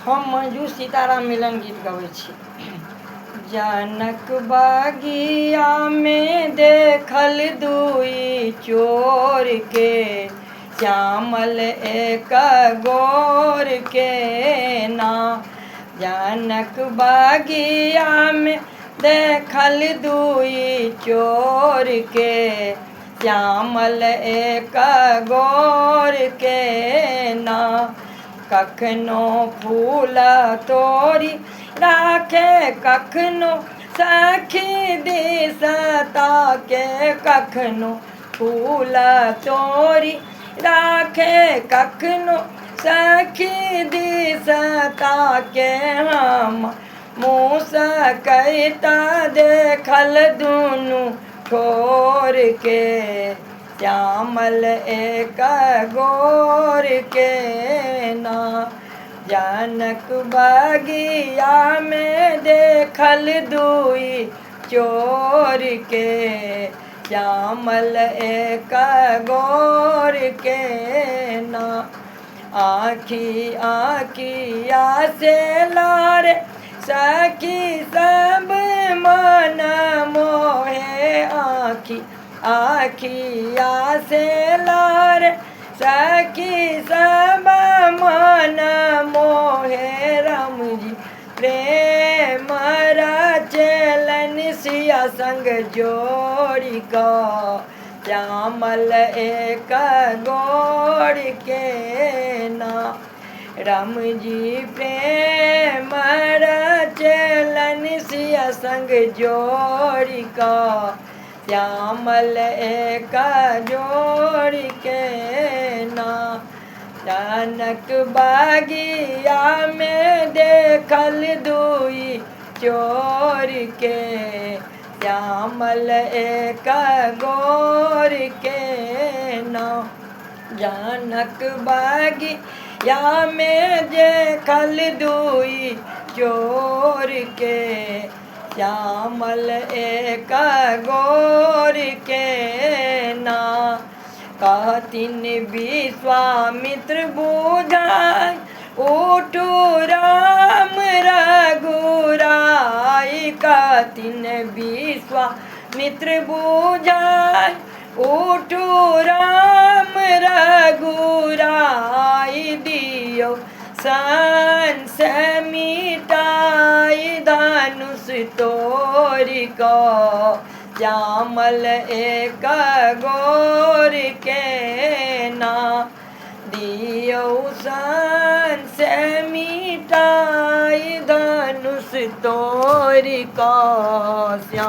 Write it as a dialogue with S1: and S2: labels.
S1: हम मंजू सीताराम मिलन गीत गबै छी। जनक बगियामे देखल दुई चोर के, श्यामल एक गोर के ना। जनक बगियामे देखल दुई चोर के, श्यामल एक गोर के ना। कखनो फूल तोरी राखे, कखनो सखी दिस ताके। कखनो फूल तोरी राखे, कखनो सखी दिस ताके। हम मुँह कहता देखल दुनू ठोर के, श्यामल एक गोर के ना। जनक बगिया में देखल दुई चोर के, श्यामल एक गोर के ना। आखी आखिया से लार सखी सब मन मोहे। आखी आखिया से लार सखी सब मन मोहे। राम जी प्रेम रचलन सिया संग जोड़ी का, श्यामल एक गोर के ना। राम जी प्रेम रचलन सिया संग जोड़ी का, श्यामल एक जोड़ के ना। जनक बगिया में देखल दुई चोर के, श्यामल एक गोर के ना। जनक बगिया में देखल दुई चोर के, श्यामल एक गोर के ना। कहतिन विश्वामित्र बुझाय, उठू राम रघुराई। कहतिन विश्वामित्र बुझाय, उठू राम रघुराई। दियो सन से मिटाई धनुष तोड़ को, श्यामल एक गोर के ना। दियो सन से मिटाई धनुष तोड़ को, श्याम